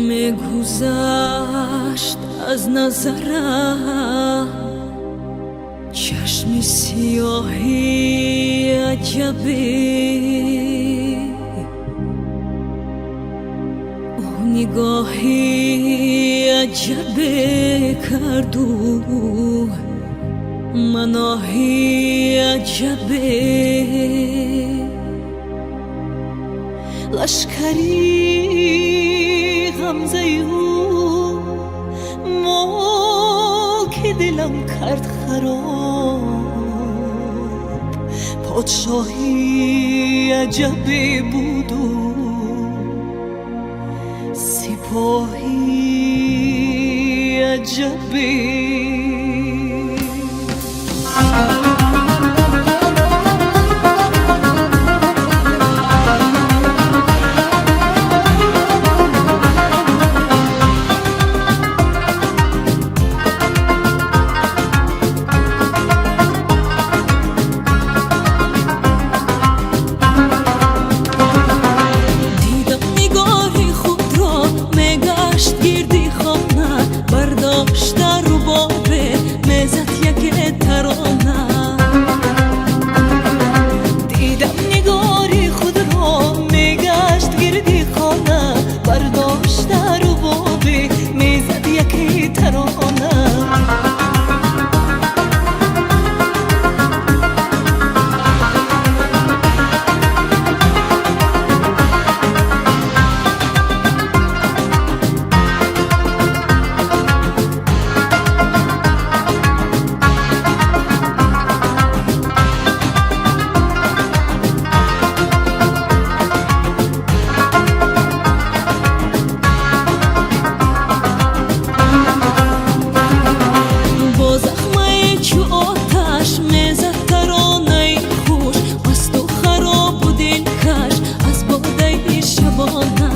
Мегузашт аз назарам чашми сиёҳи аҷабе, ӯ нигоҳи аҷабе карду маноҳи аҷабе. Лашкари ғамзаи ӯ мулки дилам кард хароб, подшоҳи аҷабе буду сипоҳи аҷабе. Дидам нигоҳи худро мегашт гирди хона, бардошта рубобе мезад яке тарона. Дидам нигори худро мегашт гирди хона, бардошта рубобе мезад яке тарона. Бо захмаи чу оташ мезад таронаи хуш, масту харобу дилкаш аз бодаи шабона.